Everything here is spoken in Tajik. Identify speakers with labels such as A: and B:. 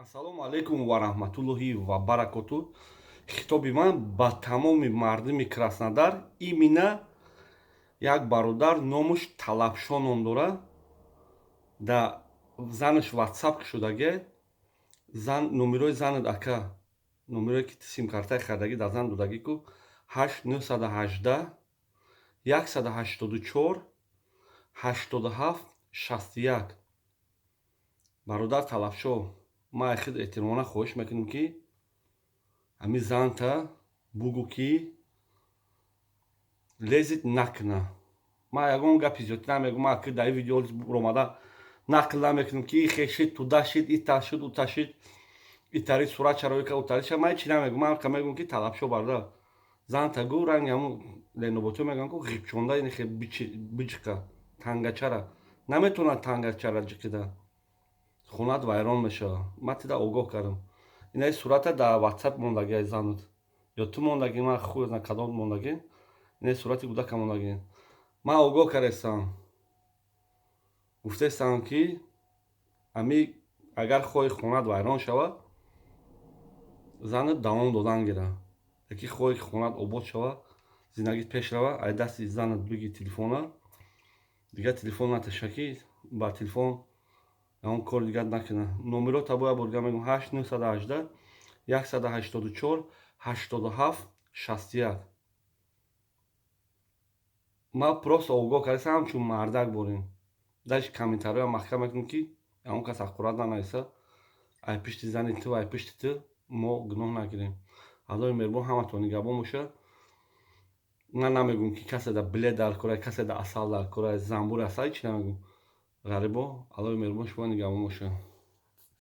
A: Ассалому алайкум ва раҳматуллоҳи ва баракоту. Хитоби ман ба тамоми мардуми Краснодар, именно як бародар, номуш Талабшо ном дорад, да занаш Ватсап шудаге. Зан, номерои занат, ака, номерое ки симкартаи харидагӣ дар зан додагӣ ку, 8 918 184 87 61. Бародар Талабшо, ман аз худ эҳтиромона хоҳиш мекунем, ки ҳамин занта бугӯ, ки лезить накуна. Ман ягон гапи зиёдтӣ намегӯм. Ман ки дар ин видео омада нақл намекунам, ки ихе шид, туда шид, ита шуд, ута шид, итари сурат чарои ка, утари ша. Ман ҳечи намегӯм. Ман мегӯм, ки Талабшо, бародар, занта гӯ, ранги ҳамун леноботиё мегӯянд ку, ғибчонда инихе биҷиқа тангачара. Наметавонад тангачара ҷиқида, хонат вайрон мешавад. Ман тида огоҳ кардам. Инаи сурата дар Ватсап мондагӣ, ай занат ё ту мондагӣ, ман худ кадом мондагӣ, инаи сурати кӯдака мондагӣ. Ман огоҳ кардастам, гуфтаистам, ки ами агар хоҳӣ хонат вайрон шавад, занат давом додан гира, яки хоҳӣ ки хонат обод шавад, зиндагит пеш рава, ай дасти занат биги телефона, дигар телефон наташа, ки ба телефон ягон кори дигар накуна. Номерота бояд борга мегӯм: 8 918 184 87 61. Ман просто огоҳ кардастам, ҳамчун мардак борем. Даши комментариҳоям маҳкам мекунем, ки ягон кас ҳақорат нанависа. Ай пишти зани ту, ай пишти ту мо гуноҳ нагирем. Аллоҳи меҳрубон ҳаматон нигаҳбон бошад. Ман намегӯм, ки касе да билет дар кора, касе да асал дар кора, занбури асал, ҳечи намегӯм. Ғарибо, Аллоҳи меҳрубон шумо нигаҳбон бошад.